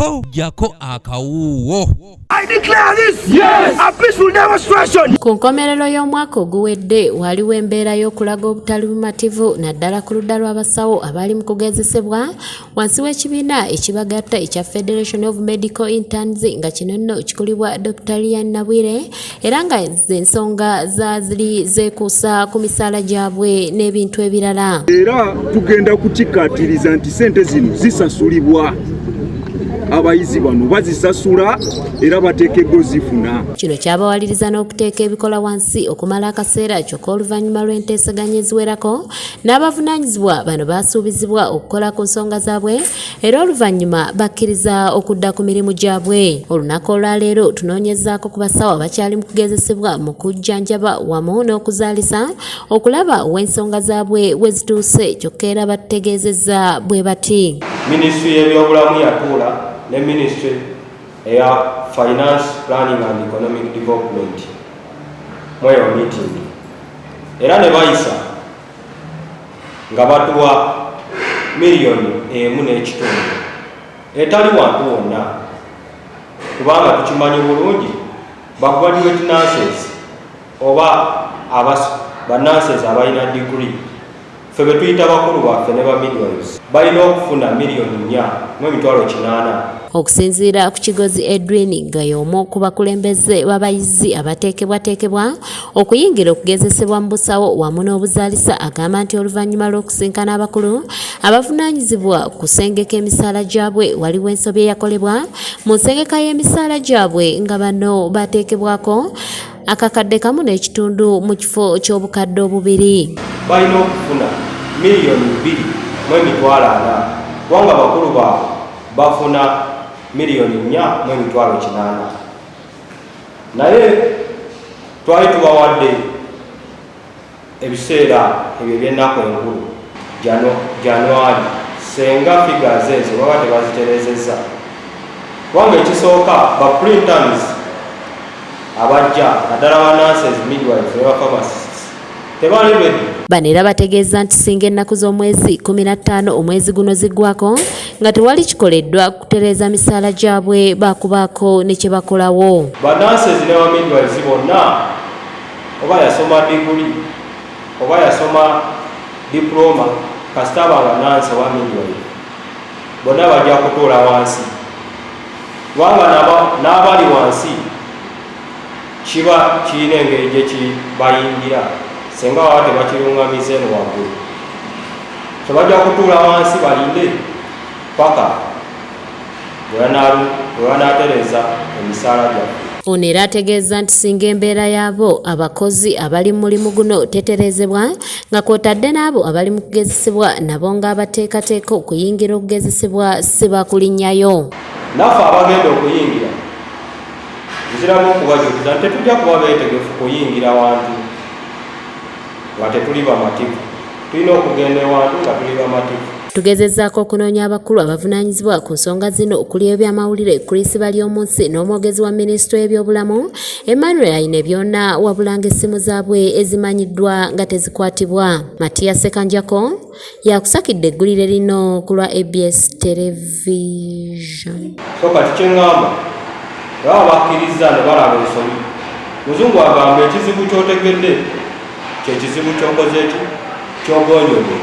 Jjako akawuuwo. I declare this, yes, a peaceful demonstration. Ku nkomerero y'omwaka oguwedde, waliwo embeera y'okulaga obutali bumativu, naddala ku ludda lw'abasawo abaali mu kugezesebwa wansi w'ekibiina ekibagatta ekya Federation of Medical Interns, nga kino nno kikulibwa Dr. Lilian Nabwire, era nga ensonga ziri zeekuusa ku misaala gyabwe n'ebintu ebirala. Era tugenda kukikkaatiriza nti sente zino zisasulibwa, abayizi bano bazisasula era bateekeddwa ozifuna. Kino kyabawaliriza n'okuteeka ebikola wansi okumala akaseera, kyokka oluvannyuma lw'enteeseganya eziwerako n'abavunaanyizibwa bano, basuubizibwa okukola ku nsonga zaabwe era oluvannyuma bakkiriza okudda ku mirimu gyabwe. Olunaku olwaleero tunoonyezaako ku basawo abakyali mu kugezesebwa mu kujjanjaba wamu n'okuzaalisa okulaba w'ensonga zaabwe we zituuse, kyokka era batutegeezezza bwe bati. Minisitule y'ebyobulamu yatuula ne minisitule eya Finance, Planning and Economic Development mweyo meeting, era ne bayisa nga batuwa 1.5 miliyoni etali wantu wonna, kubanga tukimanyi bulungi ba graduate nurses oba ba nurses abalina degree, ffe be tuyita bakulu baffe, ne ba midwives balina okufuna 4,800,000. Okusinziira ku Kigozi Edwin, nga y'omu ku bakulembeze b'abayizi abateekebwateekebwa okuyingira okugezesebwa mu busawo wamu n'obuzaalisa, agamba nti oluvannyuma lw'okusinkana abakulu abavunaanyizibwa ku kusengeka emisaala gyabwe, waliwo ensobi eyakolebwa mu nsengeka y'emisaala gyabwe, nga bano bateekebwako 1.5 kakadde mu kifo ky'2 obukadde. Balina okufuna 2,400,000, kubanga bakulu baabwe bafuna 4,800,000, naye twali tubawadde ebiseera ebyo ebyennaku enkulu January, senga figures ezo baba tebaziterezezza, kubanga ekisooka ba pre-interns abajja, naddala ba nurses, midwives ne ba pharmacists, tebali ready. Bano era bategeeza nti singa ennaku z'omwezi 15 omwezi guno ziggwako nga tewali kikoleddwa kutereeza misaala gyabwe, baakubaako ne kye bakolawo. Ba nurses ne ba midwives bonna, oba yasoma diguli oba yasoma diploma, kasita aba nga nurse oba midwife, bonna bajja kutuula wansi, kubanga n'abali wansi kiba kirina engeri gye kibayingira senga baba tebakiruŋŋamiza eno waggulu. So bajja kutuula wansi balinde paka bwe banaatereeza emisaala gyaffe. Ono era ategeeza nti singa embeera y'abo abakozi abali mu mulimu guno tetereezebwa, nga kw'otadde n'abo abali mu kugezesebwa, nabo ng'abateekateeka okuyingira okugezesebwa si bakulinnyayo. Naffe abagenda okuyingira, nziramu okubajukiza nti tetujja kuba beetegefu kuyingira wantu nga tetuli bamativu. Tulina okugenda ewantu nga tuli bamativu. Tugezezzaako okunoonya abakulu abavunaanyizibwa ku nsonga zino okuli ebyamawulire Chris Baryomunsi n'omwogezi wa minisitule y'ebyobulamu Emmanuel Ainebyona, wabula ng'essimu zaabwe ezimanyiddwa nga tezikwatibwa. Matiya Sekanjako yakusakidde eggulire lino ku lwa ABS Television. So kati kyeŋŋamba, baba bakkiriza ne balaba ensobi. Muzungu agamba ekizibu ky'otegedde kyekizibu ky'okoze ki, ky'ogonjodde.